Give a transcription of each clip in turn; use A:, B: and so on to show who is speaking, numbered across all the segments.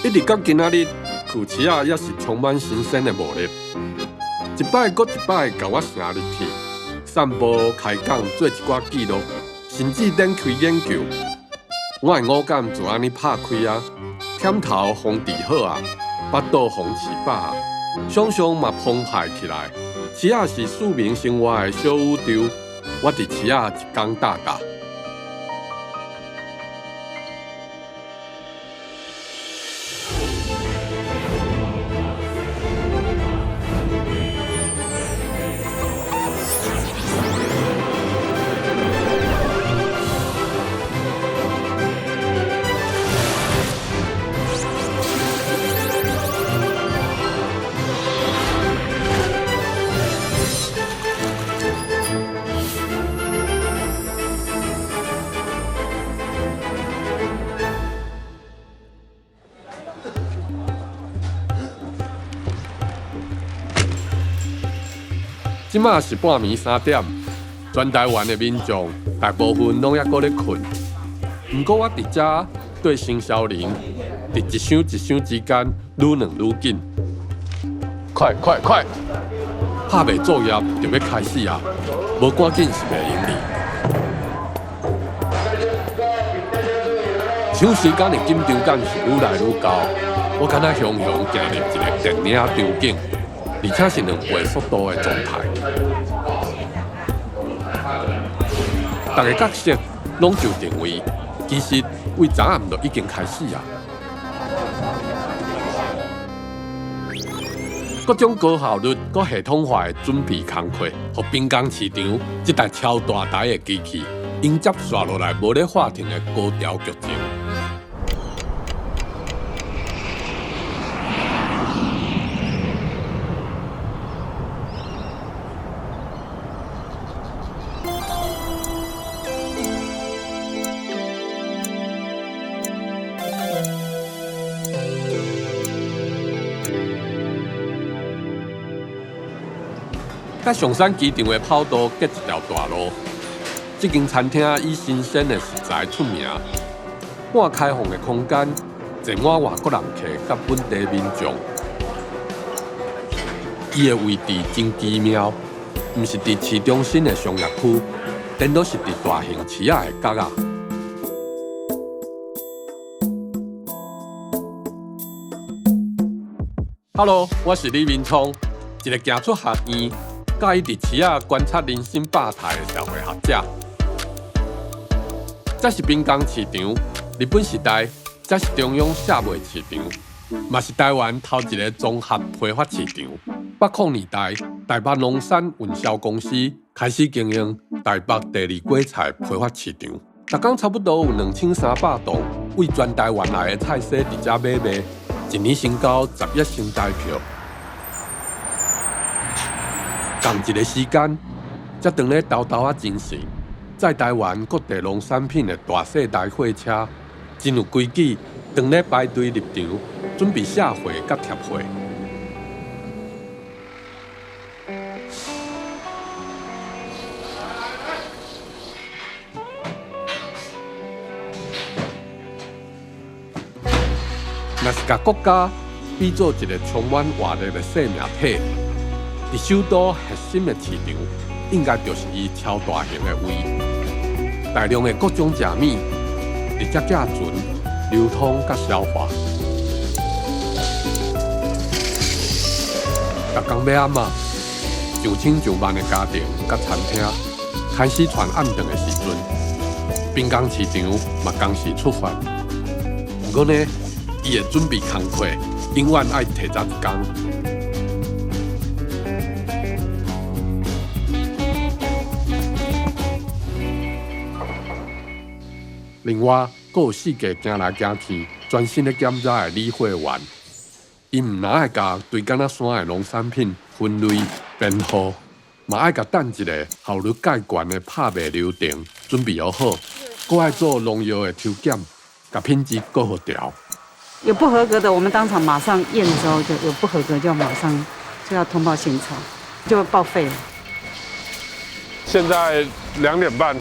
A: 一直到今仔日，去市仔猶是充滿新鮮的魔力，一擺閣一擺共我城入去，散步、開講、做一寡記錄，甚至展開研究。我的五感就按呢拍開啊，忝頭予治好啊，腹肚予飼飽啊，想像嘛澎湃起來。市仔是市民生活的小宇宙，我佇市仔一工搭搭。這馬是半暝3點，全台灣的民眾大部分攏猶閣咧睏。毋過我佇遮對生肖鈴，佇一箱一箱之間愈轉愈緊。快快快！拍賣作業就欲開始啊！無趕緊是袂用哩。搶時間的緊張感是愈來愈高，我敢若雄雄行入一個電影場景，而且是兩倍速度的狀態。逐个角色攏就定位，其實為昨暗就已經開始啊！各種高效率、閣系統化的準備工課，予濱江市場這台超大台的機器迎接紲落來無咧喊停的高潮劇情。佮松山機場的跑道隔一條大路，這間餐廳以新鮮的食材出名，半開放的空間，坐滿外國人客佮本地民眾。伊的位置真奇妙，毋是佇市中心的商業區，顛倒是佇大型市仔的角仔。Hello，我是李明聰，一个行出學院，佮意佇市仔觀察人生百態的社會學者。這是濱江市場，日本時代，這是中央卸賣市場，嘛是台灣頭一个綜合批發市場。八零年代，台北農產運銷公司開始經營台北第二果菜批發市場，逐工差不多有2300棟為全台灣來的菜踅佇遮買賣，一年成交10億張台票。仝一个時間，才當咧沓沓仔精神，載台灣各地農產品的大細台貨車，真有規矩，當咧排隊入場，準備卸貨佮貼貨。若是共國家比做一个充滿活力的生命體，佇首都核心的市場，應該就是伊超大型的胃，大量的各種食物佇遮寄存、流通佮消化。逐工欲暗啊，上千上萬的家庭佮餐廳開始傳暗頓的時陣，濱江市場嘛仝時出發。毋過呢，伊的準備工課永遠愛提早一工。另外，閣有四界行來行去、專心咧檢查的理貨員，伊毋但愛共堆敢若山的農產品分類編號，嘛愛共等一个效率蓋懸的拍賣流程準備好，閣愛做農藥的抽檢，共品質閣予調。
B: 有不合格的，我們當場馬上驗收，就有不合格就馬上就要通報現場，就報廢了。
C: 現在2點半。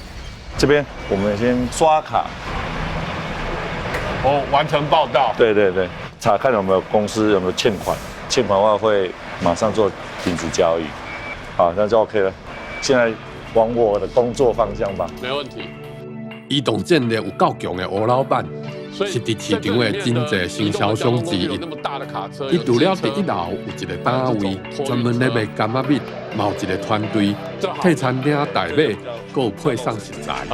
D: 這邊我們先刷卡，
C: 哦，完成報到。
D: 對對對，查看有沒有公司有沒有欠款，欠款的話會馬上做停止交易。好，那就 OK 了。現在往我的工作方向吧。
C: 沒問題。
A: 移動戰力有夠強的吳老闆，是佇市場的真濟承銷商之一。伊除了佇一樓有一個單位專門咧賣柑仔蜜，嘛有一個團隊替餐廳代買，閣有配送食材。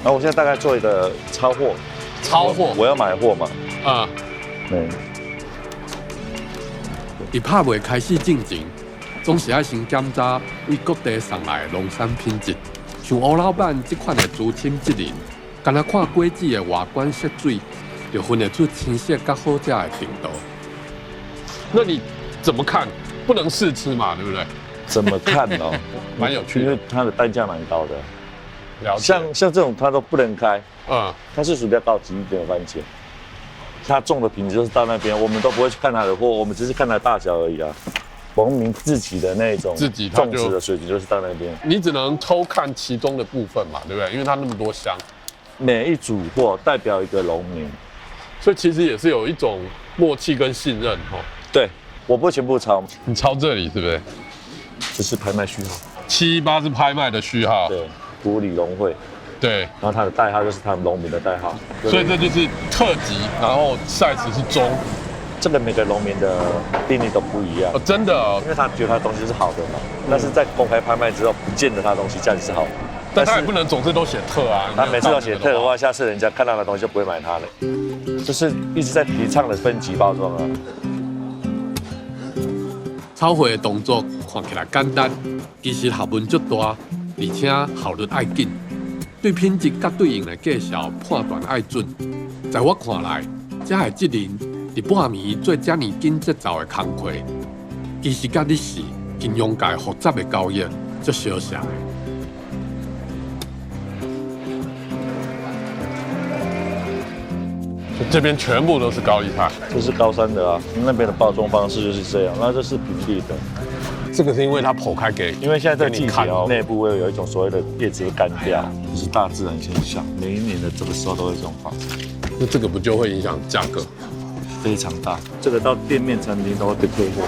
D: 那我現在大概做一個抄貨，
C: 抄貨，
D: 我要買貨嘛。
C: 啊，
D: 對。
A: 佇拍賣開始進前，總是愛先檢查為各地送來的農產品質。像吳老闆這款的資深職人，干焦看果子的外觀色水，就分得出青澀佮好食的程度。
C: 那你怎麼看？不能試吃嘛，對不對？
D: 怎麼看呢？
C: 蠻有趣的，
D: 因為它的單價蠻高的。
C: 了解。
D: 像這種它都不能開，它是屬於比較高級一點的番茄。它種的品質就是到那邊，我們都不會去看它的貨，我們只是看它的大小而已啊。農民自己的那種
C: 自己
D: 種植的水準就是到那邊，
C: 你只能偷看其中的部分嘛，對不對？因為它那麼多箱，
D: 每一組貨代表一個農民，
C: 所以其實也是有一種默契跟信任哦。
D: 對，我不會全部抄，
C: 你抄這裡是不是？
D: 這是拍賣序號，718
C: 是拍賣的序號。
D: 對，埔里農會。
C: 對，
D: 然後它的代號就是他們農民的代號，
C: 所以這就是特級，然後 size 是中。
D: 這個每個農民的定義都不一樣。
C: 哦，真的哦，
D: 因為他覺得他東西是好的嘛，但是在公開拍賣之後，不見得他東西價值是好的。
C: 但他也不能總是都寫特啊，
D: 他每次都寫特的話，下次人家看到的東西就不會買他了。就是一直在提倡的分級包裝啊。
A: 抄貨的動作看起來簡單，其實學問足大，而且效率愛緊，對品質佮對應的價數判斷愛準。在我看來，這个職人佇半暝做遮爾緊節奏的工課，其實佮你是金融界複雜的交易足相像的。
C: 這邊全部都是高麗菜，
D: 這是高山的啊，那邊的包裝方式就是這樣，那這是平地的。
C: 這個是因為它剖開給，
D: 因為現在這個季節哦，內部會有一種所謂的葉子會乾掉，這是大自然現象，每一年的這個時候都會這種發生。
C: 那這個不就會影響價格？
D: 非常大，這個到店面餐廳都會被退貨。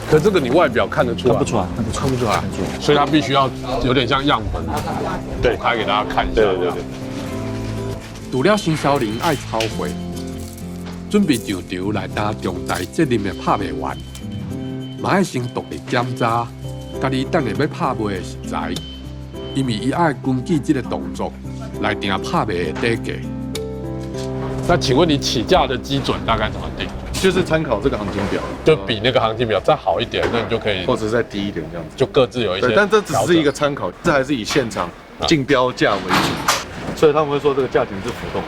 C: 可這個你外表看得出來？
D: 看不出來，
C: 看不出來，所以它必須要有點像樣本，
D: 對，
C: 開給大家看一下。
D: 對對對。
A: 除了承銷人愛抄貨，準備上場來擔重大責任的拍賣員，嘛愛先獨立檢查，家己等下欲拍賣的食材，因為伊愛根據這個動作來定拍賣的底價。
C: 那請問你起價的基準大概怎麼定？
E: 就是參考這個行情表，
C: 就比那個行情表再好一點，那你就可以，
E: 或者再低一點這樣子，
C: 就各自有一些。
E: 但這只是一個參考，這還是以現場競標價為主，所以他們會說這個價錢是浮動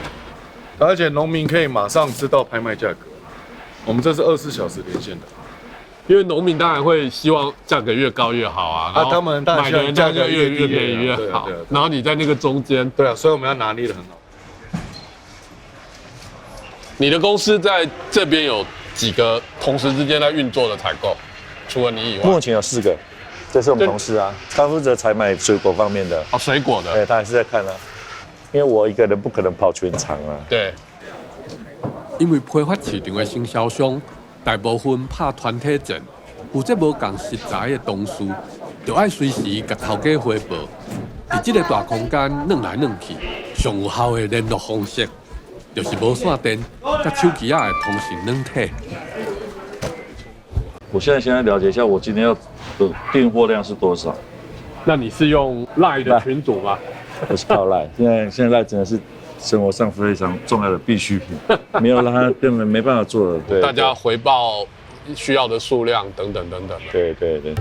E: 的，而且農民可以馬上知道拍賣價格。我們這是24小時連線的，
C: 因為農民當然會希望價格越高越好啊，
E: 啊，他們當然希望價格
C: 越便宜越好。然後你在那個中間，
E: 對啊，所以我們要拿捏得很好。
C: 你的公司在這邊有幾個同時之間在運作的採購？除了你以外，
D: 目前有4個，這是我們同事啊，他負責採買水果方面的。
C: 哦，水果的，
D: 對，他還是在看啊，因為我一個人不可能跑全場啊。
C: 對，
A: 因為批發市場的承銷商大部分拍團體戰，負責無仝食材的同事，就愛隨時共頭家匯報。佇這個大空間轉來轉去，上有效的聯絡方式，就是無線電佮手機仔的通訊軟體。
D: 我現在先來了解一下，我今天要的訂貨量是多少？
C: 那你是用 LINE 的群組嗎？
D: 我是靠 LINE，現在 LINE 真的是生活上非常重要的必需品，沒有它根本沒辦法做了。對，
C: 大家回報需要的數量等等等等。
D: 對對對。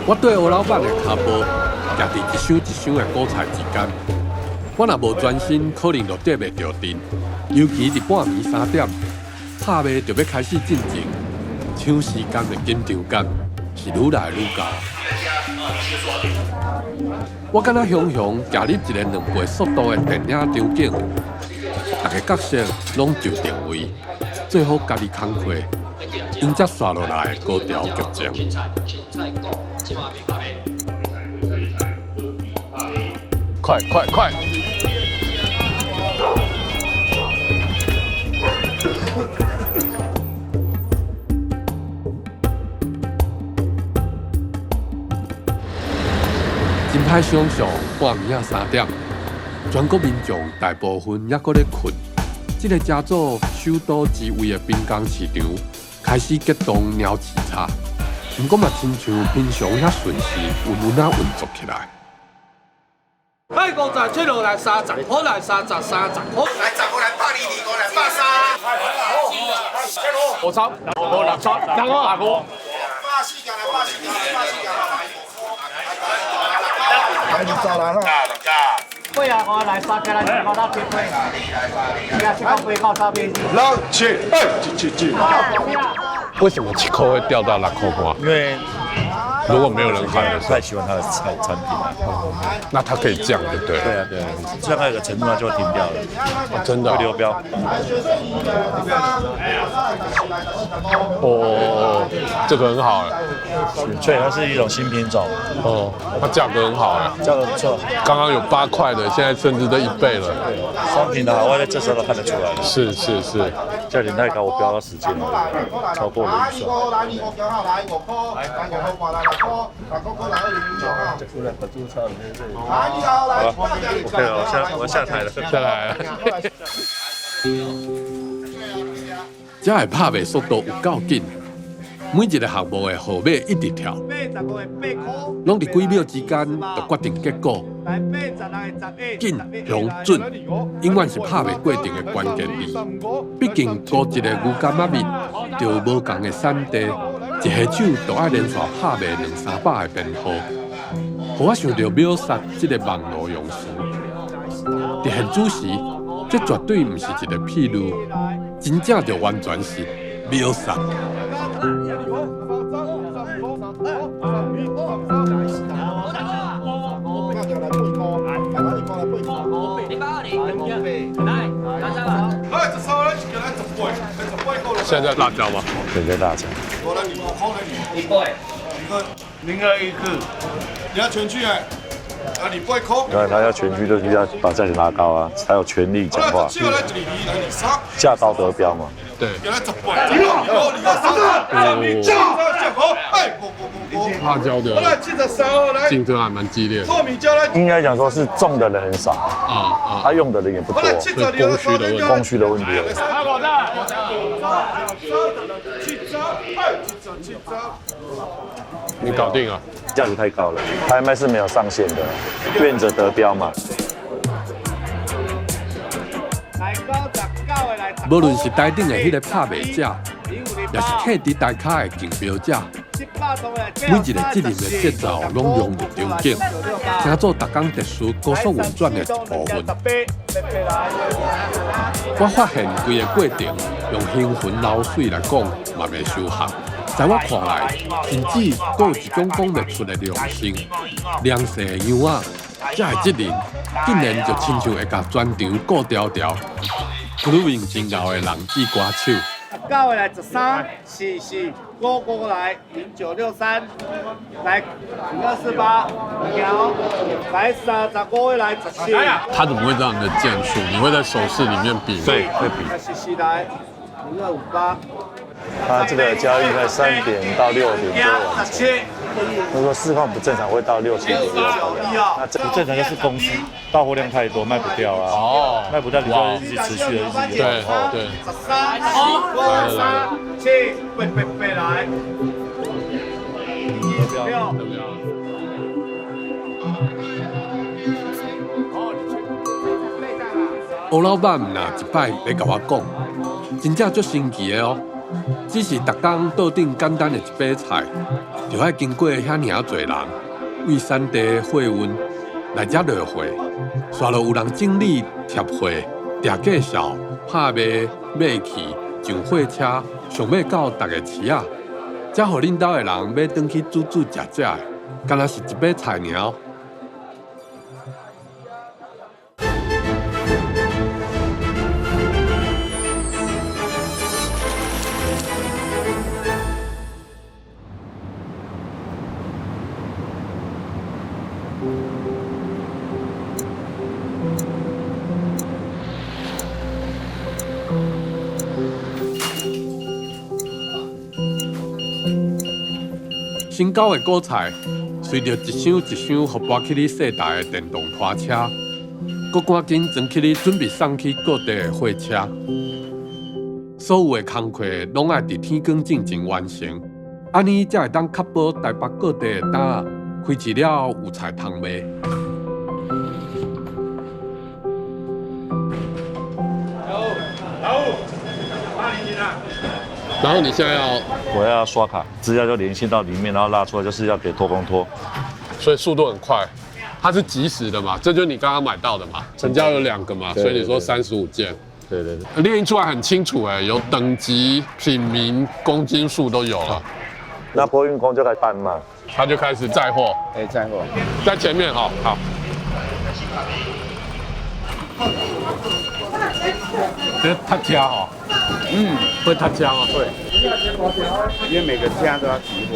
A: 我對吳老闆的跤步，徛佇一箱一箱的果菜之間。我若無專心，可能就綴袂著陣。尤其佇半暝3點，拍賣就欲開始進行，搶時間的緊張感是愈來愈高。我敢若雄雄行入一個兩倍速度的電影場景，逐个角色攏就定位，做好家己工課，𪜶才紲落來的高潮劇情。
C: 快快快！
A: 歹想像半暝仔3點，全國民眾大部分猶閣咧睏，這个成做首都之位的濱江市場開始激動鳥市場，毋過嘛親像平常遐順時穩穩仔運作起來。
F: 來57來30，來33，30，來15來122來130。
C: 53、5、6、7、8、5。
F: 144來144來144來。
G: 來20來哈。
H: 85來3加來4五6 7 8，7 8 9 3邊。
E: 6、7、8、7、7、7。
C: 為什麼7塊會掉到6塊半？
D: 因為
C: 如果沒有人買的時候，
D: 太喜歡他的產品了，
C: 那它可以降，對不對？
D: 對啊，對啊，降到一個程度，它就會停掉了。
C: 哦，真的，
D: 會流標。
C: 哦，這個很好哎，
D: 所以它是一種新品種。
C: 哦，它價格很好哎，
D: 價格不錯。
C: 剛剛有8塊的，現在甚至都1倍了。
D: 商品的好壞在這時候都看得出來。
C: 是是是，
D: 價錢太高，我標到時間了，超過了預算。好了，OK 了，我下台了，
C: 下來了。
A: 這个拍賣速度有夠緊，每一個項目的號碼一直跳，攏佇幾秒之間就決定結果。緊、雄、準，永遠是拍賣過程的關鍵字。畢竟高一個牛柑仔蜜，就無仝的產地，一下手就愛連續拍賣兩三百個編號，予我想著秒殺這个網路用詞。佇現主時，這絕對毋是一个譬喻，真正就完全是秒殺。
C: 現在辣椒嗎？
D: 對，在辣椒。
H: 一個，
E: 021個，你要全去哎，啊，你8塊。
D: 對，他要全區，就是要把價錢拉高啊，才有權利講話。價高得標嘛。
C: 對。辣椒的競爭還蠻激烈的。
D: 應該講說是種的人很少啊，他用的人也不多，
C: 供需的問題。
D: 供需的問題。
C: 你搞定了，
D: 價值太高了，拍賣是沒有上限的，願者得標嘛。
A: 無論是台頂的彼个拍賣者，也是客佇台跤的競標者，每一个責任的節奏攏融入場景，成做逐工特殊高速運轉的一部分。我發現規个過程用行雲流水來講，嘛袂傷合。在我看來，甚至閣有一種講袂出的良心、良勢的樣仔，這个責任竟然就親像會共全場顧牢牢。grooving 真𠢕的人志歌手。
H: 19個來13、4、4、5、5來0963，來0248，來35個來17。
C: 他怎麼會知道你的件數？你會在手勢裡面比嗎？
D: 對，會比。
H: 44來0258。
D: 他這個交易在3點到6點多完成。他說市況不正常會到6、7點左右。那這不正常就是公司到貨量太多，賣不掉啊。哦，賣不掉你就一直持續的一直
C: 對對。
H: 13、4、5、3、7、8、8、8來。6。
A: 烏老闆若一擺咧共我講，真正足神奇的哦。只是逐工桌頂簡單的一把菜，就愛經過遐爾仔濟人，為產地貨運來遮落貨，煞落有人整理貼貨、訂介紹、拍賣、買去、上貨車，上尾到逐个市仔，才予恁兜的人買轉去煮煮食食的，敢若是一把菜爾。新高的果菜，是隨著一箱一箱予搬去你世台的電動拖車，閣趕緊裝起你準備送去各地的貨車。所有的工課攏愛佇天光進前完成，按呢才會當確保台北各地的擔仔開市了後有菜通賣。
C: 然後你現在要，
D: 我要刷卡，資料就連線到裡面，然後拉出來就是要給拖工拖，
C: 所以速度很快，它是即時的嘛，這就是你剛剛買到的嘛，成交有兩個嘛，所以你說35件，
D: 對對對，
C: 列印出來很清楚哎，有等級、品名、公斤數都有了。
D: 那托運工就來搬嘛，
C: 他就開始載貨，
G: 哎，載貨，
C: 在前面哈，好。這他家哦，嗯，會他家哦，
G: 對，因為每個家都要提貨。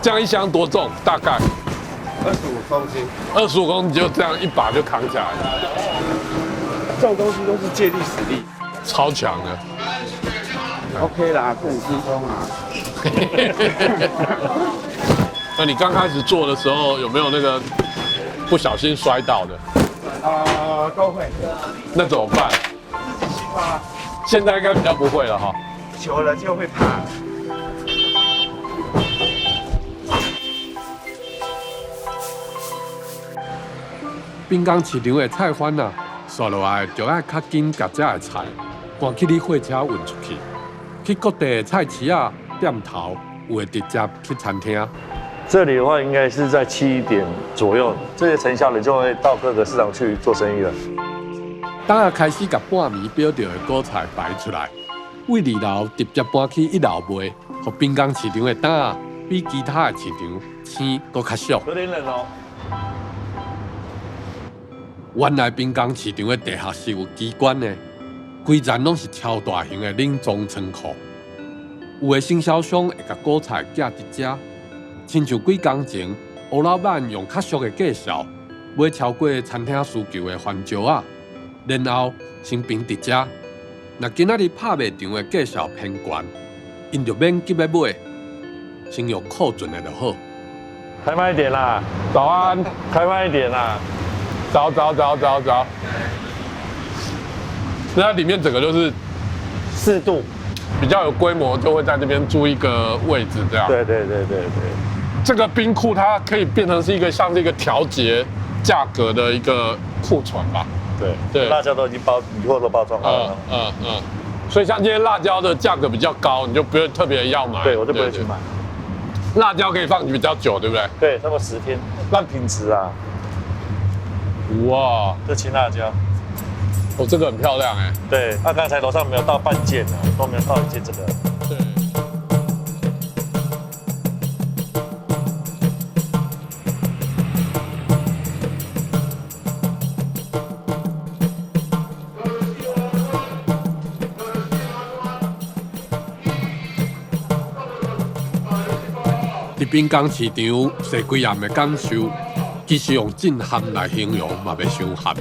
C: 這樣一箱多重？大概
G: 25公斤。
C: 25公斤就這樣一把就扛起來了。
G: 這種東西都是借力使力，
C: 超強的。
G: OK 啦，這很輕鬆啊。
C: 那你剛開始做的時候有沒有那個不小心摔倒的？
G: 啊，都會。
C: 那怎麼辦？
G: 自己去抓。
C: 現在應該比較不會了哈。
G: 久了就會怕。
A: 濱江市場的菜販啊，刷落來就愛較緊共遮的菜搬去你貨車運出去，去各地的菜市仔、店頭，有的直接去餐廳。
D: 這裡的話，應該是在7點左右，這些承銷人就會到各個市場去做生意了。
A: 當仔開始共半暝標著的果菜擺出來，位2樓直接搬去1樓賣，予濱江市場的擔仔比其他的市場鮮閣較俗。
D: 有點冷哦。
A: 原來濱江市場的地下室有機關的，規層攏是超大型的冷藏倉庫。有的經銷商會共果菜寄佇遮，親像幾工前，吳老闆用較俗的價數買超過餐廳需求的番椒仔，然後先冰佇遮。若今仔日拍賣場的價數偏懸，𪜶就免急欲買，先用庫存的就好。
D: 開慢一點啦，
C: 早安，
D: 開慢一點啦。
C: 早早早早早，那它裡面整個就是
D: 4度，
C: 比較有規模，就會在這邊租一個位置這樣。
D: 對對對對對，
C: 這個冰庫它可以變成是一個像是一個調節價格的一個庫存吧？
D: 對
C: 對，
D: 辣椒都已經包，以後都包裝好了。
C: 所以像今天辣椒的價格比較高，你就不用特別要買。
D: 對，我就不會去買。
C: 辣椒可以放比較久，對不對？
D: 對，差不多10天，爛品質啊。
C: 哇，
D: 這青辣椒，
C: 哦，這個很漂亮哎。
D: 對，那剛才樓上沒有到半件呢，都沒有到一件這個。
C: 對。
A: 佇濱江市場踅幾暗的感受。其實用震撼來形容嘛，袂傷撼。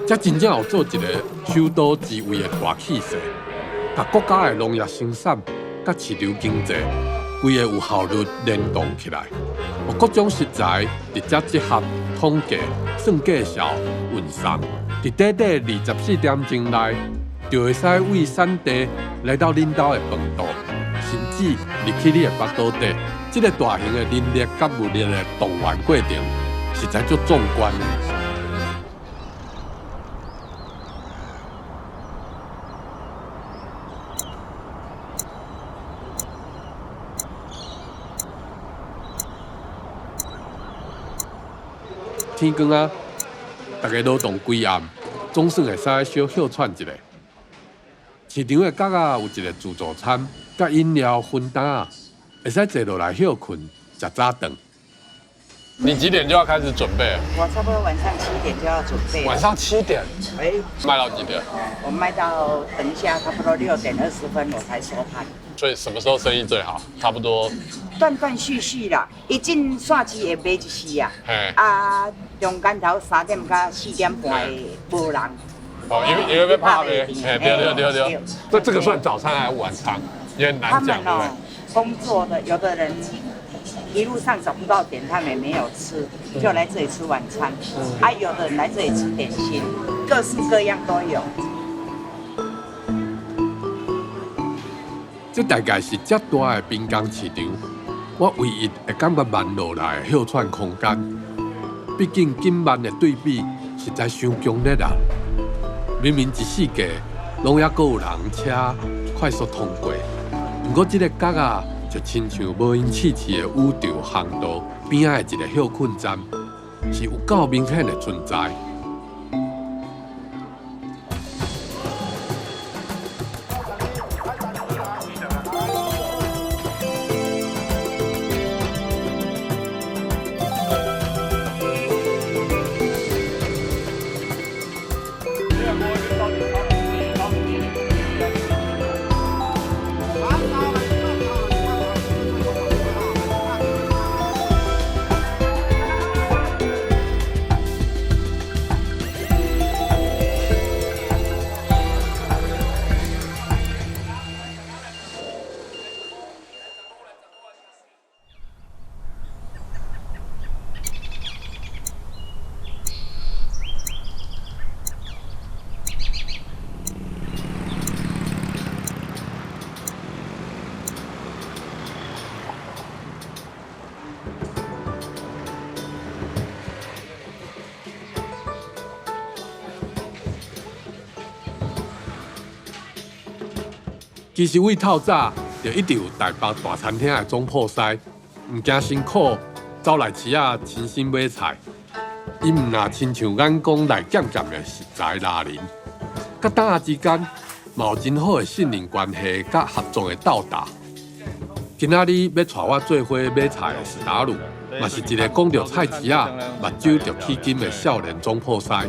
A: 這真正有做一個首都之位的大氣勢，共國家的農業生產佮市場經濟，規个有效率聯動起來，予各種食材佇遮集合、統計、算價數、運送，佇短短24點鐘內，就會使為產地來到恁兜的飯桌，甚至入去你的腹肚底。這個大型的人力佮物力的動員過程。實在足壯觀的。天光啊，大家勞動規暗，總算會使小歇喘一下。市場的角仔有一個自助餐，佮飲料分擔仔，會使坐落來歇睏、食早頓。
C: 你几点就要开始准备？
I: 我差不多晚上七点就要准备。
C: 晚上7点？
I: 哎，
C: 卖到几点？
I: 我卖到等一下，差不多6点20分我才收摊。
C: 所以什么时候生意最好？差不多。
I: 断断续续啦，一进煞市会买一时啊，啊，中间头3点到4点半会无人。
C: 哦，因为被拍呗，哎，对对对对。这这个算早餐还是晚餐？也很难讲，对不对？
I: 工作的有的人一路上找不到点，他们也没有吃，就来这里吃晚餐。啊，有的人来这里吃点心，各式各样都有。
A: 这大概是遮大的滨江市场，我唯一会感觉慢落来的歇喘空间。毕竟紧慢的对比实在伤强烈啊！明明一四季拢犹阁有人车快速通过，毋过这个角仔就亲像无闲刺刺的宇宙航道边仔的一个歇睏站，是有够明显的存在。其实为透早就一直有台北大餐厅的总铺师，毋惊辛苦，走来市仔亲身买菜。伊毋若亲像眼光来检检的食材拉人，佮档仔之间嘛有真好的信任关系佮合作的到达。今仔日欲带我做伙买菜的史达鲁，嘛是一个讲著菜市仔目睭就起金的少年总铺师。
J: 哎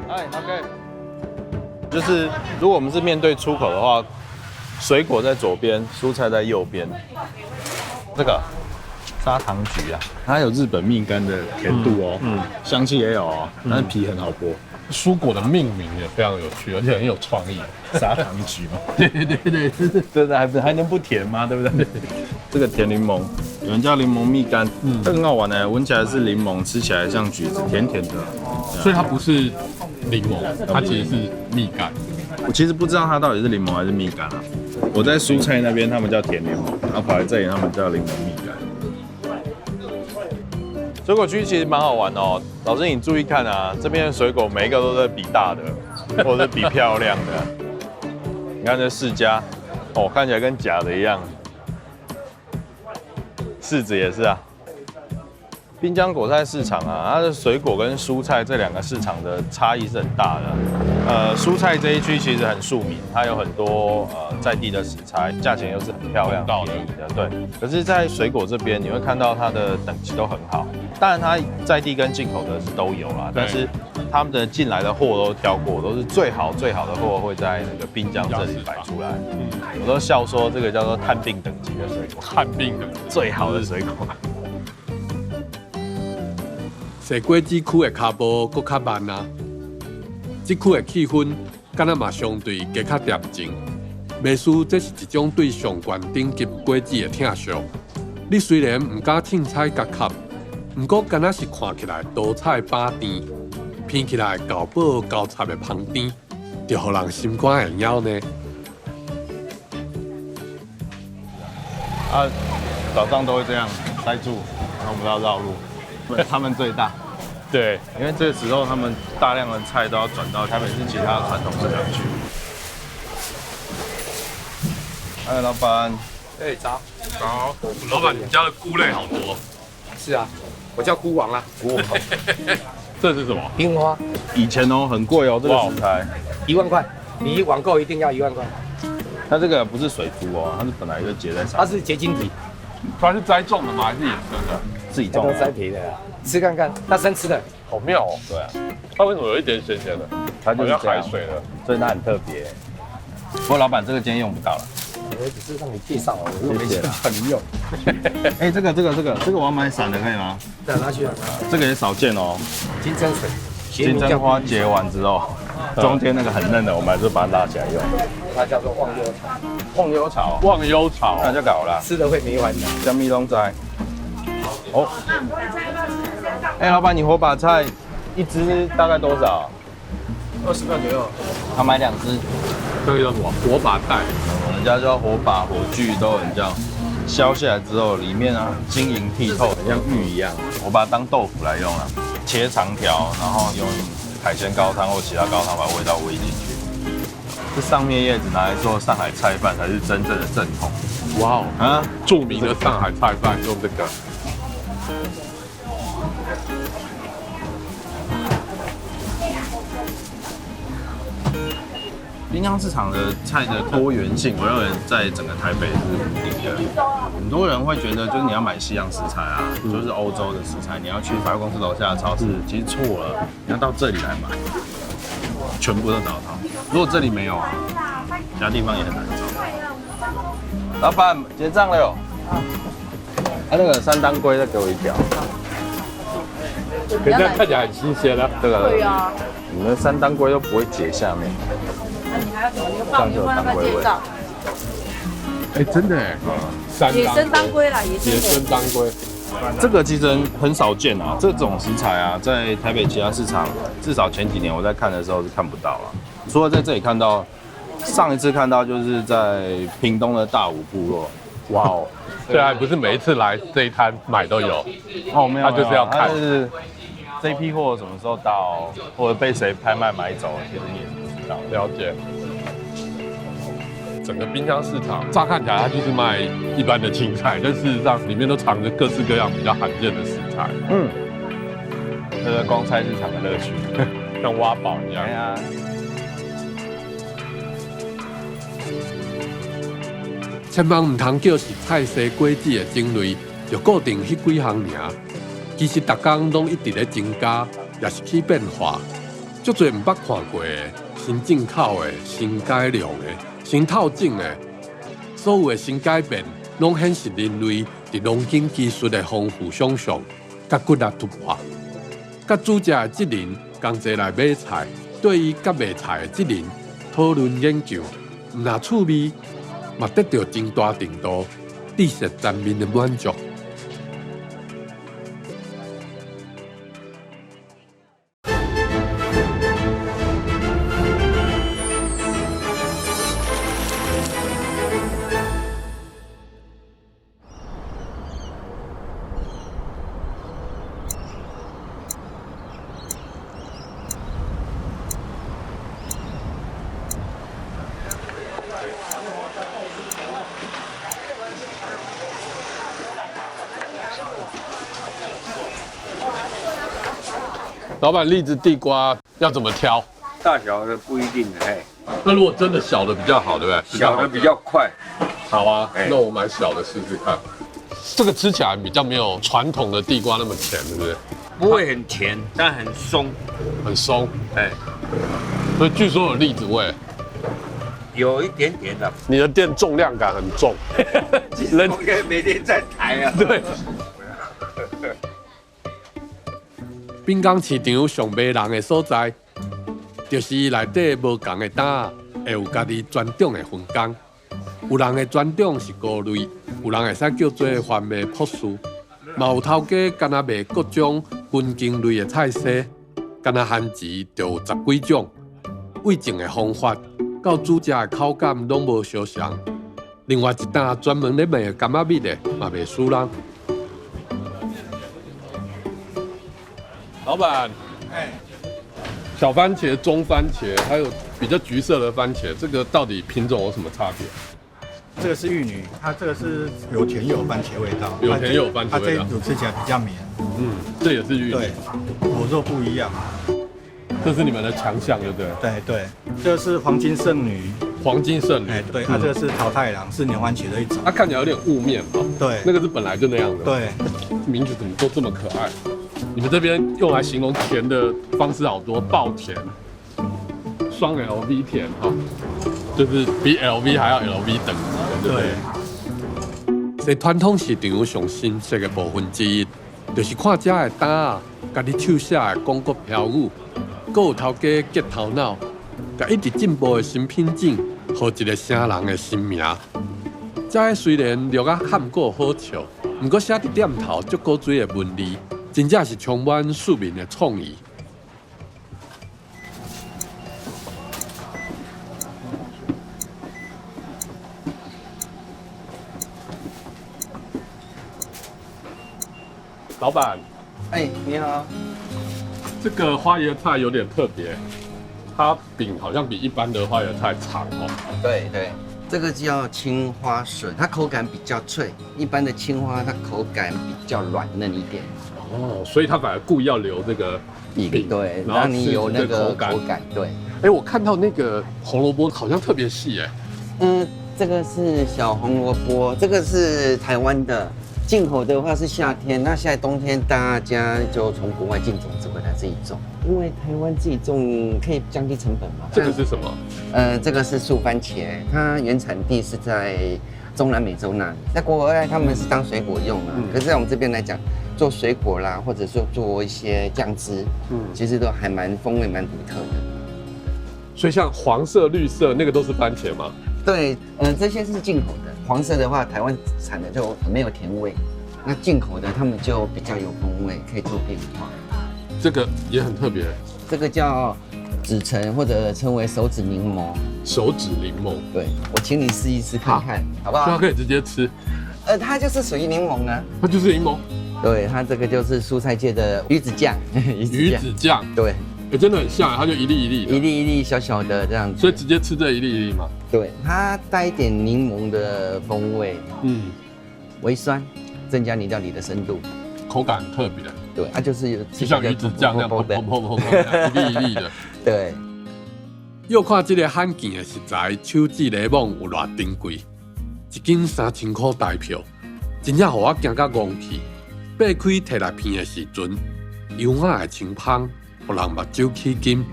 J: ，OK。就是如果我们是面对出口的话，水果在左边，蔬菜在右边。这个砂糖橘啊，它有日本蜜柑的甜度哦，香气也有哦，但是皮很好剥。
C: 蔬果的命名也非常有趣，而且很有创意。
J: 砂糖橘嘛，
C: 对对对，
J: 真的还能不甜吗？对不对？这个甜柠檬，有人叫柠檬蜜柑，这很好玩呢，闻起来是柠檬，吃起来像橘子，甜甜的。
C: 所以它不是柠檬，它其实是蜜柑。
J: 我其实不知道它到底是柠檬还是蜜柑啊。我在蔬菜那边他们叫甜柠檬，然后跑来这里他们叫柠檬蜜柑。水果区其实蛮好玩哦，老师你注意看啊，这边的水果每一个都在比大的，或者是比漂亮的。你看这释迦，哦，看起来跟假的一样。柿子也是啊。滨江果菜市场啊，它的水果跟蔬菜这两个市场的差异是很大的。蔬菜这一区其实很庶民，它有很多在地的食材，价钱又是很漂亮、便宜的。对。可是，在水果这边，你会看到它的等级都很好。当然，它在地跟进口的是都有啦，但是他们的进来的货都挑过，都是最好最好的货会在那个滨江这里摆出来。我都笑说这个叫做探病等级的水果，
C: 探病的
J: 最好的水果。
A: 踅果子区的脚步阁较慢啊，这区的气氛敢若嘛相对加较恬静。袂输这是一种对上悬等级果子的疼惜。你虽然毋敢凊彩共磕，毋过敢若是看起来多彩百甜，闻起来厚薄交插的芳甜，就予人心肝会痒呢。
J: 啊，早上都会这样塞住，然后我们要绕路。他们最大，
C: 对，
J: 因为这个时候他们大量的菜都要转到台北市其他传统市场去。哎，老板，
F: 哎，早，
C: 早，老板，你家的菇类好多。
F: 是啊，我叫菇王啊。
J: 菇王，
C: 这是什么？
F: 樱花。
J: 以前哦，很贵哦，这个食材
F: 1万块，你网购一定要1万块。
J: 它这个不是水珠哦，它是本来就结在上面。
F: 它是结晶体。
C: 它是栽种的吗？还是野生的？
J: 自己种
K: 都栽培的，吃看看，那生吃的，
C: 好妙哦。
J: 对啊，
C: 它为什么有一点咸咸的？
J: 它就是
C: 好像海水的，
J: 所以它很特别。不过老板，这个今天用不到了。
K: 我只是让你介绍，我又没叫你用。
J: 哎，这个我要买散的可以吗？
K: 对，拿去。
J: 这个也少见哦。
K: 金针水，
J: 金针花结完之后，中间那个很嫩的，我们还是把它拉起来用。
K: 它叫做忘忧草。
J: 忘忧草，
C: 忘忧草，
J: 那就搞了。
K: 吃的会没完的。
J: 虾米拢在。哦。哎，老板，你火把菜一只大概多少？
K: 20块左右。
J: 他买2只。
C: 这个叫什么？火把菜。
J: 人家叫火把、火炬都很叫。削下来之后，里面啊晶莹剔透，很像玉一样。我把它当豆腐来用了，切长条，然后用海鲜高汤或其他高汤把味道煨进去。这上面叶子拿来做上海菜饭才是真正的正统。
C: 哇哦，
J: 啊，
C: 著名的上海菜饭用这个。
J: 滨江市场的菜的多元性，我认为在整个台北是无敌的。很多人会觉得，就是你要买西洋食材啊，就是欧洲的食材，你要去百货公司楼下的超市，其实错了，你要到这里来买，全部都找得到。如果这里没有啊，其他地方也很难找。老板结账了哟。啊，那个三当归再给我一条。
C: 可是看起来很新鲜啊。
J: 这个。
L: 对啊。
J: 你们三当归都不会结下面。
L: 那你还要什么？你放牛放那介绍。
C: 哎，真的哎，
L: 野生当归啦，
C: 野生当归。
J: 这个其实很少见啊，这种食材啊，在台北其他市场，至少前几年我在看的时候是看不到了。除了在这里看到，上一次看到就是在屏东的大武部落。
C: 哇哦，对啊，不是每一次来这一摊买都有。
J: 哦，没有，
C: 他就是要看。
J: 就是这批货什么时候到，或者被谁拍卖买走，其实你也不知道。
C: 了解。整个滨江市场，乍看起来它就是卖一般的青菜，但事实上里面都藏着各式各样比较罕见的食材。
J: 嗯，这个逛菜市场的乐趣，
C: 像挖宝一样。
J: 对啊。
A: 千万唔通叫是菜西果子的种类，就固定彼几项尔。其实逐工拢一直咧增加，也是去变化。足济毋捌看过的、新进口的、新改良的、新套种的，所有的新改变，拢显示人类伫农耕技术的丰富想象，佮骨力突破。佮煮食的职人同齐来买菜，对于佮卖菜的职人讨论研究，毋但趣味，嘛得到真大程度知识层面的满足。
C: 老板，栗子、地瓜要怎么挑？
M: 大小的不一定的，哎。
C: 那如果真的小的比较好，对不对？
M: 小的比较快。
C: 好啊，那我买小的试试看。这个吃起来比较没有传统的地瓜那么甜，对不对？
M: 不会很甜，但很松，
C: 很松。
M: 哎，
C: 所以据说有栗子味，
M: 有一点点的。
C: 你的店重量感很重，
M: 人每天在抬啊。
C: 对。
A: 滨江市场上迷人的所在，就是内底无仝的担，会有家己专长的分工。有人的专长是菇类，有人会使叫做番麦博士，嘛有头家干焦卖各种根茎类的菜色，干焦番薯就有10几种。为种的方法到煮食的口感拢无相像。另外一担专门咧卖柑仔蜜的，嘛袂输人。
C: 老板，小番茄、中番茄，还有比较橘色的番茄，这个到底品种有什么差别？
N: 这个是玉女，它这个是有甜又有番茄味道，
C: 有甜又有番茄味道，
N: 它这种吃起来比较绵。
C: 嗯，这也是玉女。
N: 对，果肉不一样。
C: 这是你们的强项，对不对？
N: 对对，这个是黄金圣女，
C: 黄金圣女。
N: 哎，对，它这个是桃太郎，是年番茄的一种。
C: 它看起来有点雾面哦。
N: 对，
C: 那个是本来就那样的。
N: 对，
C: 名字怎么都这么可爱？你们这边用来形容甜的方式好多，爆甜、双 LV 甜哈，就是比 LV 还要 LV 等级的，对不对？
A: 在传统市场上新鲜的部分之一，就是看遮的担仔，共你手写的广告标语，阁有头家结头脑，共一直进步的新品种，予一个啥人的新名。遮个虽然录啊譀古好笑，毋过写伫店头足古锥的文字，真正是充满庶民的创意。
C: 老板，
G: 哎，你好。
C: 这个花椰菜有点特别，它柄好像比一般的花椰菜长哦。
O: 对对，这个叫青花笋，它口感比较脆，一般的青花它口感比较软嫩一点。
C: 哦，所以它反而故意要留这个柄，
O: 对，
C: 然后
O: 让你有那个
C: 口感。
O: 口感。对，
C: 哎，我看到那个红萝卜好像特别细哎。
O: 嗯，这个是小红萝卜，这个是台湾的，进口的话是夏天，那现在冬天大家就从国外进种子回来自己种，因为台湾自己种可以降低成本嘛。
C: 这个是什么？
O: 这个是素番茄，它原产地是在中南美洲那里，在国外他们是当水果用啊，可是在我们这边来讲，做水果啦，或者说做一些酱汁，其实都还蛮风味蛮独特的。
C: 所以像黄色、绿色那个都是番茄吗？
O: 对，这些是进口的。黄色的话，台湾产的就没有甜味，那进口的他们就比较有风味，可以做变化。
C: 这个也很特别，
O: 这个叫紫橙，或者称为手指柠檬。
C: 手指柠檬，
O: 对，我请你试一试看看，好不好？
C: 所以它可以直接吃。
O: 它就是属于柠檬啊。
C: 它就是柠檬。
O: 对，它这个就是蔬菜界的鱼子酱。
C: 鱼子酱，
O: 对。
C: 哎，真的很像，它就一粒一粒的，
O: 一粒一粒小小的这样子。
C: 所以直接吃这一粒一粒吗？
O: 对，它带一点柠檬的风味，微酸，增加你料理的深度，
C: 口感特别。
O: 对，它就是
C: 就像鱼子酱那样，砰砰砰砰，一粒一粒的。
O: 对。
A: 又看这个罕见的食材，手指柠檬有偌珍贵，一斤3000块台票，真正予我惊甲戆去。擘开提来片的时阵，油仔会清芳，予人目睭起金，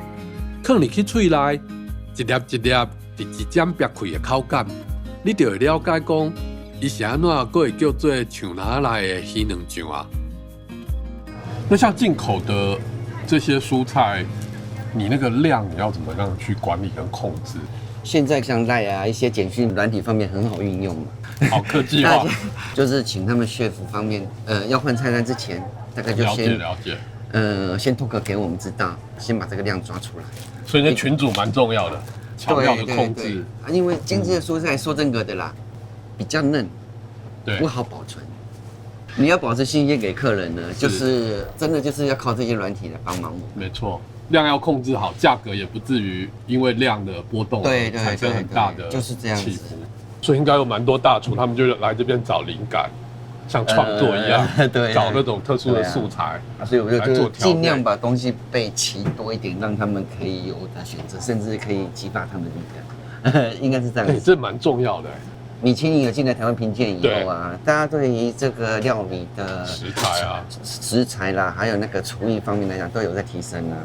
A: 囥入去喙内，一粒一粒伫舌尖煏开的口感，你就会了解讲，伊是按怎阁会叫做树篮内的鱼卵酱啊。
C: 那像进口的这些蔬菜，你那个量你要怎么样去管理跟控制？
O: 现在像 LINE 啊，一些简讯软体方面很好运用嘛。
C: 好科技化，
O: 就是请他们 chef 方面，要换菜单之前，大概就先
C: 了解。
O: 先 talk 给我们知道，先把这个量抓出来。
C: 所以那群组蛮重要的，巧妙的控制。
O: 啊，因为精致的蔬菜说真格的啦，比较嫩，不好保存。你要保持新鲜给客人呢，就是真的就是要靠这些软体来帮忙我们。
C: 没错，量要控制好，价格也不至于因为量的波动产生很大的
O: 就是这样
C: 起伏。所以应该有蛮多大厨，他们就来这边找灵感。像创作一样，
O: 对，
C: 找那种特殊的素材，
O: 所以我就尽量把东西备齐多一点，让他们可以有的选择，甚至可以激发他们的灵感，应该是这样。
C: 对，这蛮重要的。
O: 米其林有进来台湾评鉴以后啊，大家对于这个料理的
C: 食材啊、
O: 食材啦，还有那个厨艺方面来讲，都有在提升啊。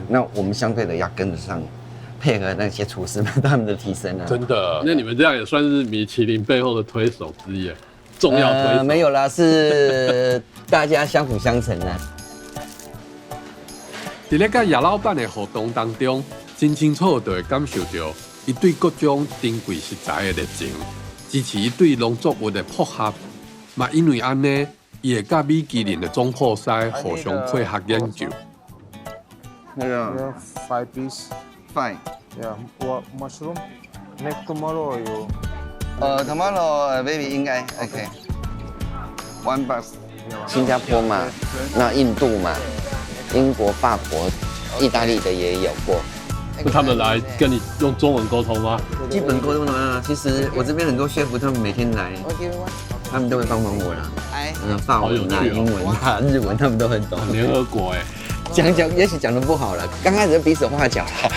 O: 那我们相对的要跟得上，配合那些厨师们他们的提升啊。
C: 真的，那你们这样也算是米其林背后的推手之一。重要推手
O: 没有啦，是大家相辅相成啊。
A: 伫咧佮叶老板的互动当中，真清楚就会感受到伊对各种珍贵食材的热情，支持伊对农作物的朴合。嘛，因为按呢，伊会佮米其林的总铺师互相配合研究。
G: 那个 five piece,
O: five,
G: yeah, what mushroom? Next tomorrow you.
O: Tomorrow maybe 应该 OK。One box。新加坡嘛，那印度嘛，英国、法国、意大利的也有过。
C: 那他们来跟你用中文沟通吗？
O: 基本沟通啊，其实我这边很多 chef 他们每天来，他们都会帮忙我啦。法文啊、英文啊、日文他们都很懂。
C: 联合国哎。
O: 講講，也許講得不好了。剛開始就比手畫腳了。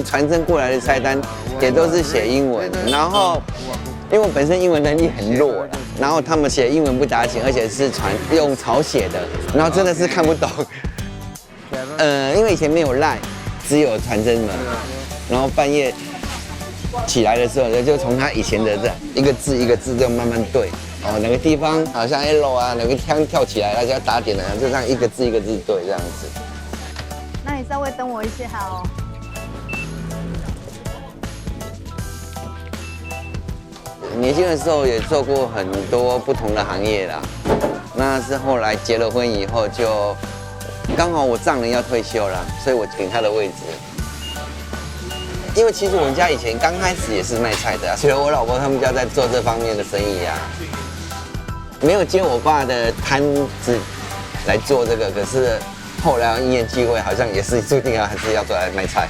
O: 傳真過來的菜單也都是寫英文，然後因為我本身英文能力很弱，然後他們寫英文不打緊，而且是傳用草寫的，然後真的是看不懂。因為以前沒有 LINE，只有傳真嘛，然後半夜起來的時候，就從他以前的這一個字一個字這樣慢慢對。哦，哪個地方好像 L 啊，哪個槍跳起來，大家打點了，就這樣一個字一個字對這樣子。
L: 那你稍微等我一下哦。
O: 年輕的時候也做過很多不同的行業啦，那是後來結了婚以後就剛好我丈人要退休了，所以我頂他的位置。因為其實我們家以前剛開始也是賣菜的啊，所以我老婆他們家在做這方面的生意啊。沒有接我爸的攤子來做這個，可是後來因緣際會，好像也是注定要還是要做來賣菜。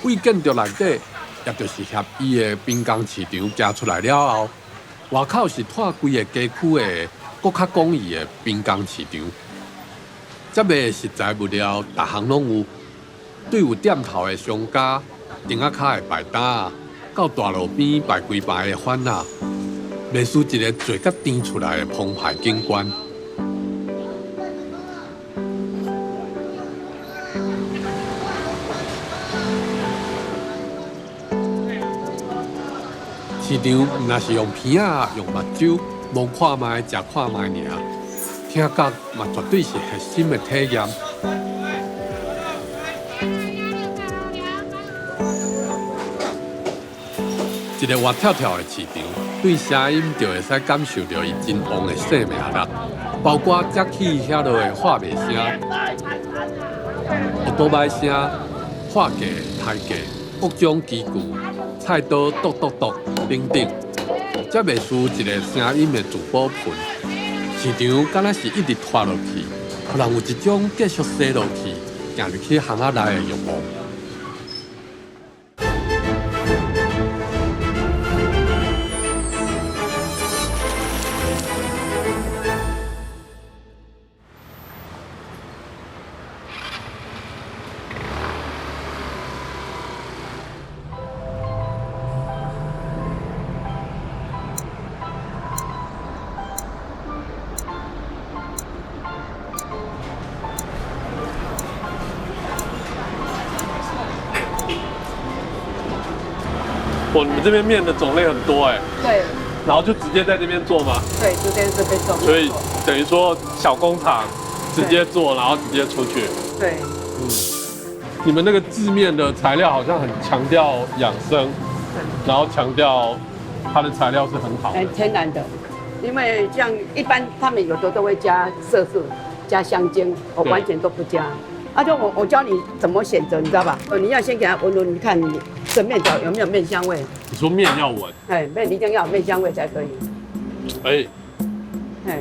A: 為建築內底，也就是協議的濱江市場行出來了後，外口是拖規個街區的閣較廣義的濱江市場。這賣的食材物料，逐項攏有，對有店頭的商家、亭仔跤的擺擔，到大路邊擺幾排的販仔，類似一個做甲甜出來的澎湃景觀。市場毋若是用鼻仔、用目睭摸看覓、食看覓爾，聽覺嘛絕對是核心的體驗。一個活跳跳的市場，對聲音就會使感受著伊真旺的生命力，包括遮起遐落的喊賣聲、烏多擺聲、喊價、抬價、各種機具、菜刀剁剁剁等等，這袂輸一個聲音的聚寶盆。市場敢若是一直拖落去，予人有一種繼續踅落去、行入去巷仔內的慾望。
C: 哇，你們這邊麵的種類很多哎。
L: 對。
C: 然後就直接在這邊做嗎？
L: 對，直接在這邊做。
C: 所以等於說小工廠直接做，然後直接出去。
L: 對。
C: 嗯。你們那個製麵的材料好像很強調養生，然後強調它的材料是很好的。
L: 很天然的，因為像一般他們有的都會加色素、加香精，我完全都不加。啊，就我教你怎麼選擇，你知道吧？你要先給它聞聞，你看你這麵條有沒有麵香味？
C: 你說麵要聞？
L: 哎，麵一定要有麵香味才可以。
C: 哎，
L: 哎，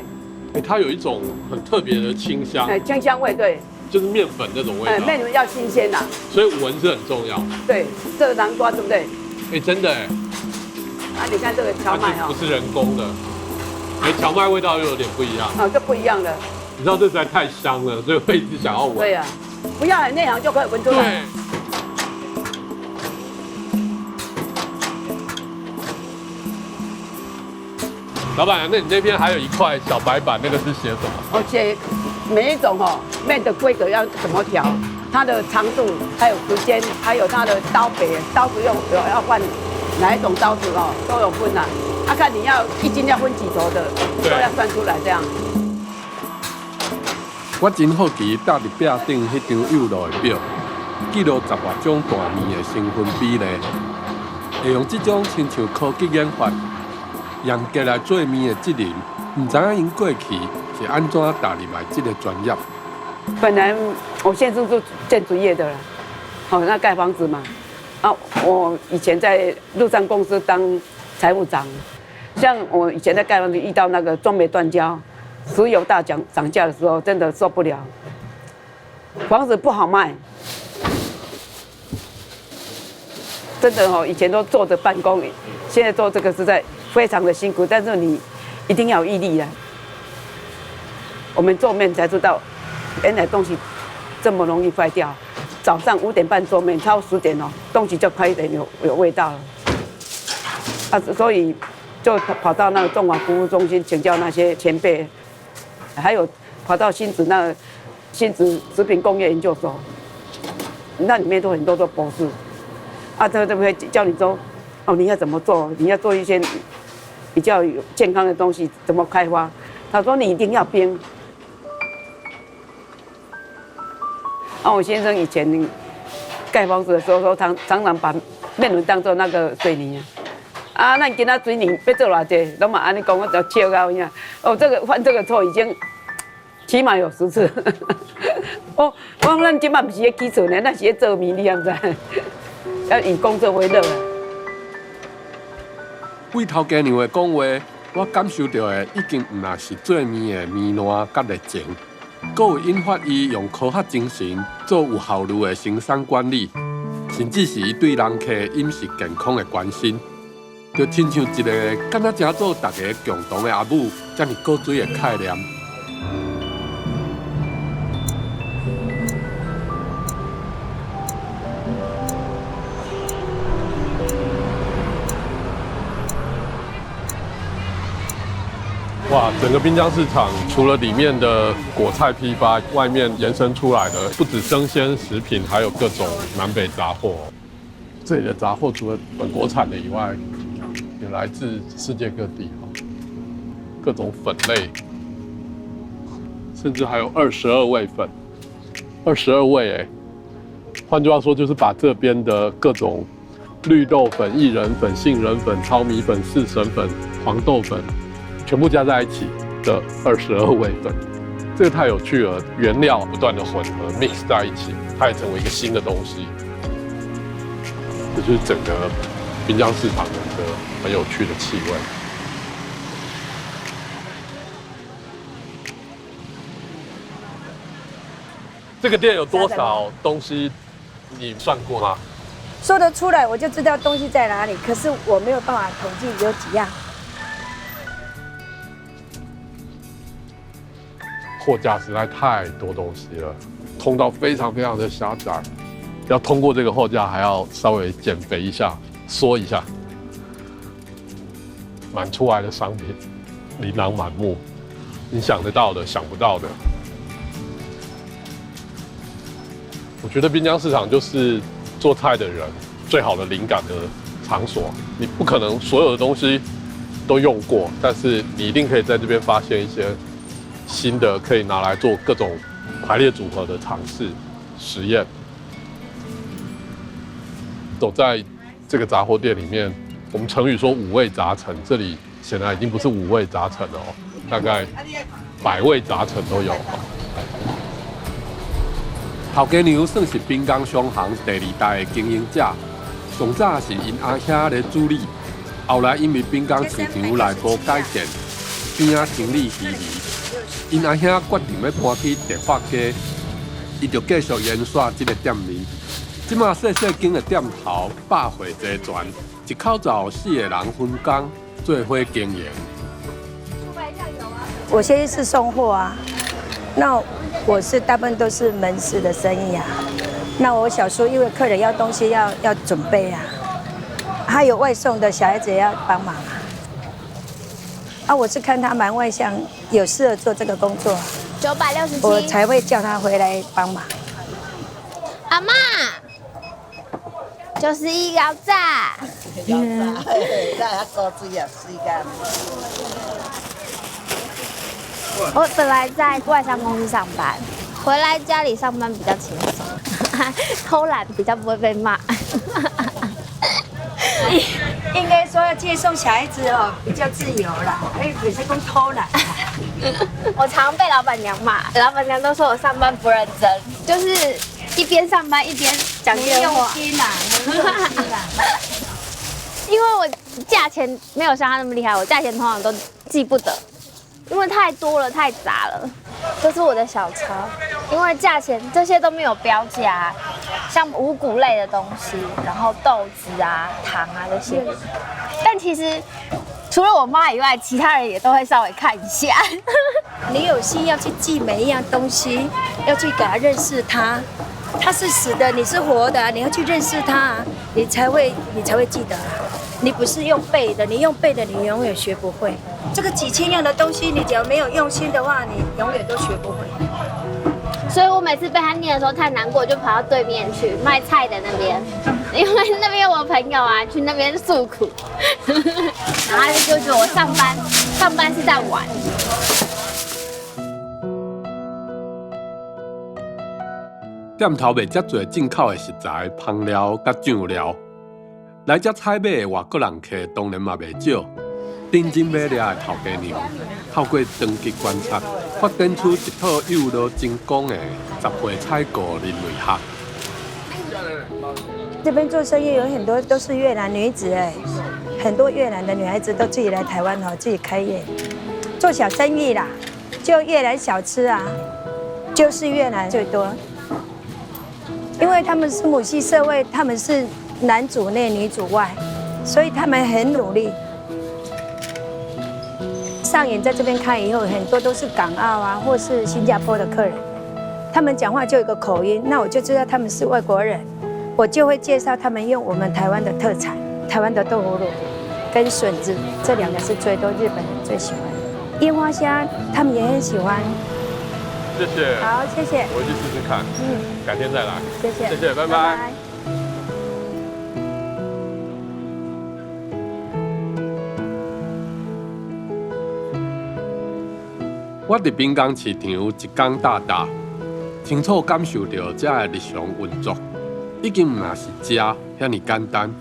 C: 哎，它有一種很特別的清香。
L: 哎，清香味對。
C: 就是麵粉那種味道。
L: 哎，麵粉要新鮮吶。
C: 所以聞是很重要。
L: 對，這個南瓜對不對？
C: 哎，真的哎。
L: 啊，你看這個蕎麥哦。
C: 不是人工的。哎，蕎麥味道又有點不一樣。
L: 啊，這不一樣的。
C: 你知道這實在太香了，所以會一直想要聞。
L: 對呀，不要很內行就可以聞出來。
C: 老闆，那你那邊還有一塊小白板，那個是寫什麼？
L: 我寫每一種哦麵的規格要怎麼調，它的長度，還有時間，還有它的刀別，刀子用有要換哪一種刀子哦，都有分呐。啊，看你要一斤要分幾頭的，都要算出來這樣。
A: 我真好奇，搭佇壁頂彼張幼路的表，記錄10外種大麵的成分比例，會用這種親像科技研發、嚴格來做麵的職人，毋知影𪜶過去是按怎踏入來這個專業。
L: 本來我現在是做建築業的啦，好，那蓋房子嘛。啊，我以前在陸上公司當財務長，像我以前在盖房子遇到那个中美断交，石油大涨涨价的时候，真的受不了，房子不好卖。真的哦，以前都坐着办公，现在做这个实在非常的辛苦，但是你一定要有毅力啊。我们做面才知道，原来东西这么容易坏掉。早上5点半做面，超10点哦，东西就开始有味道了。啊，所以就跑到那个中华服务中心请教那些前辈，还有跑到新竹那个新竹食品工业研究所，那里面都很多都博士。啊，他都会教你说，哦，你要怎么做？你要做一些比较有健康的东西，怎么开发？他说你一定要冰。啊，我先生以前盖房子的时候，说常常常把面粉当做那个水泥啊。啊，咱今仔水泥欲做偌济，拢嘛按呢讲，我就笑到有影。哦，这个犯这个错已经起码有10次。哦，我讲咱这马毋是咧起厝呢，咱是咧做面，你敢知？要以工作为乐啊。
A: 对头家娘的讲话，我感受到的已经毋但是做面的面烂佮热情，阁有引发伊用科学精神做有效率的生产管理，甚至是伊对人客饮食健康的关心，就亲像一个敢若正做大家共同的阿母，遮尔古锥的概念。
C: 哇，整个滨江市场除了里面的果菜批发，外面延伸出来的不止生鲜食品，还有各种南北杂货。这里的杂货除了本国产的以外，也来自世界各地哈，各种粉类，甚至还有二十二味粉，二十二味哎，换句话说就是把这边的各种绿豆粉、薏仁粉、杏仁粉、糙米粉、四神粉、黄豆粉，全部加在一起的二十二味粉，这个太有趣了。原料不断的混合 mix 在一起，它也成为一个新的东西。这就是整个滨江市场的一个很有趣的气味。这个店有多少东西？你算过吗？
P: 说得出来，我就知道东西在哪里。可是我没有办法统计有几样。
C: 货架实在太多东西了，通道非常非常的狭窄，要通过这个货架还要稍微减肥一下，缩一下。满出来的商品琳琅满目，你想得到的、想不到的。我觉得滨江市场就是做菜的人最好的灵感的场所。你不可能所有的东西都用过，但是你一定可以在这边发现一些新的可以拿来做各种排列组合的尝试实验。走在这个杂货店里面，我们成语说五味杂陈，这里显然已经不是五味杂陈了哦，大概百味杂陈都有。
A: 头家娘算是滨江商行第二代的经营者，上早是𪜶阿兄咧主理，后来因为滨江市场内部改建，边仔生意稀微。𪜶阿兄决定欲搬去迪化街，伊就继续延续这个店面。这马细细间的店头，百货齐全，一口罩四个人分工做伙经营。
P: 我先是送货啊，那我是大部分都是门市的生意啊。那我小叔因为客人要东西要准备啊，还有外送的小孩子也要帮忙啊。啊，我是看他蛮外向，有适合做这个工作，
Q: 967，
P: 我才会叫他回来帮忙。
Q: 阿嬷，91舀炸。
I: 舀炸，那还高水啊，水干。
Q: 我本来在外商公司上班，回来家里上班比较轻松，偷懒比较不会被骂。
P: 应该说要接送小孩子哦，比较自由啦。哎，可是讲偷懒。
Q: 我常被老板娘骂，老板娘都说我上班不认真，就是一边上班一边讲电话。
P: 没用心啦，没用心啦。
Q: 因为我價錢沒有像他那麼厲害，我價錢通常都記不得，因為太多了，太雜了。這是我的小抄，因為價錢這些都沒有標價，像五穀類的東西，然後豆子啊、糖啊這些。但其實除了我媽以外，其他人也都會稍微看一下。
P: 你有心要去記每一樣東西，要去給他認識他，他是死的，你是活的，你要去認識他，你才會記得。你不是用背的，你用背的，你永遠學不會。這個幾千樣的東西，你只要沒有用心的話，你永遠都學不會。
Q: 所以我每次被他念的時候太難過，就跑到對面去賣菜的那邊，因為那邊我朋友啊，去那邊訴苦，然後他就覺得我上班是在玩。
A: 店頭賣遮濟進口的食材、芳料佮醬料，來遮採買的外國人客當然嘛袂少。認真買掠的頭家娘，透過長期觀察，發展出一套幼路精工的雜貨採購人類學。
P: 這邊做生意有很多都是越南女子哎，很多越南的女孩子都自己來台灣哦，自己開業，做小生意啦，就越南小吃啊，就是越南最多。因為他們是母系社會，他們是男主內女主外，所以他們很努力。上影在這邊開以後，很多都是港澳啊，或是新加坡的客人，他們講話就有個口音，那我就知道他們是外國人，我就會介紹他們用我們台灣的特產，台灣的豆腐乳跟筍子，這兩個是最多日本人最喜歡的。櫻花蝦他們也很喜歡。
C: 謝謝。
P: 好，謝謝。
C: 我回去試試看。嗯，改天再來。
P: 謝謝。
C: 謝謝，拜拜。
A: 我佇濱江市場一工搭搭，清楚感受著遮的日常運作，已經毋是食遐爾簡單，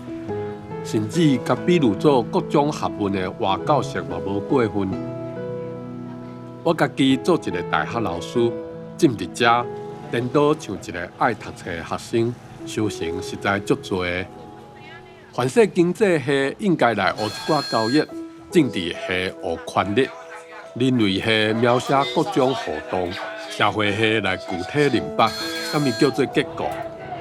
A: 甚至共比喻做各種學問的活教授嘛無過分。我家己做一個大學老師，進佇遮，顛倒像一個愛讀冊的學生，修成實在足濟的。凡說經濟系應該來學一寡交易，政治系學權力，人類系描寫各種互動，社會系來具體明白啥物叫做結構。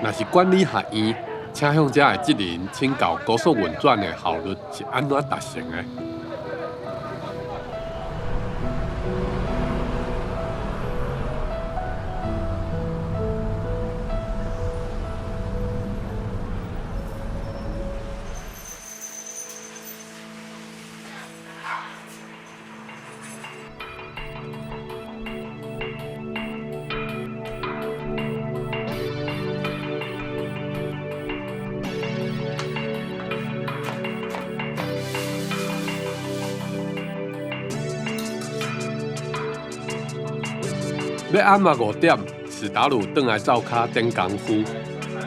A: 若是管理學院，請向遮的職人請教高速運轉的效率是按怎達成的。欲暗仔5點，史達魯轉來灶跤頂功夫。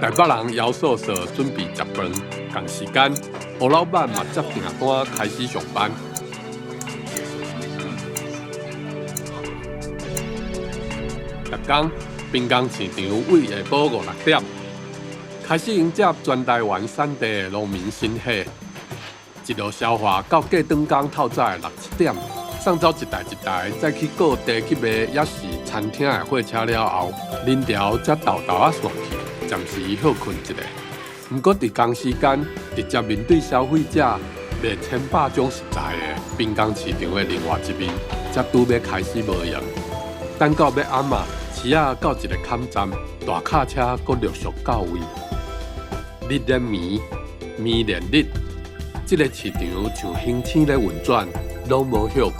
A: 台北人姚素素準備食飯，仝時間，胡老闆嘛接訂單開始上班。逐工，濱江市場為下晡5、6點，開始迎接全台灣產地的農民新貨，一路消化到隔轉工透早的6、7點。送走一台一台，再去各地去賣，也是餐廳的貨車了後，人潮才沓沓仔散去，暫時歇睏一下。毋過佇仝時間，直接面對消費者賣千百種食材的濱江市場的另外一面，才拄欲開始無閒。等到欲暗仔，市仔到一個坎站，大卡車閣陸續到位。日連暝，暝連日，這個市場像行星咧運轉。攏無歇睏。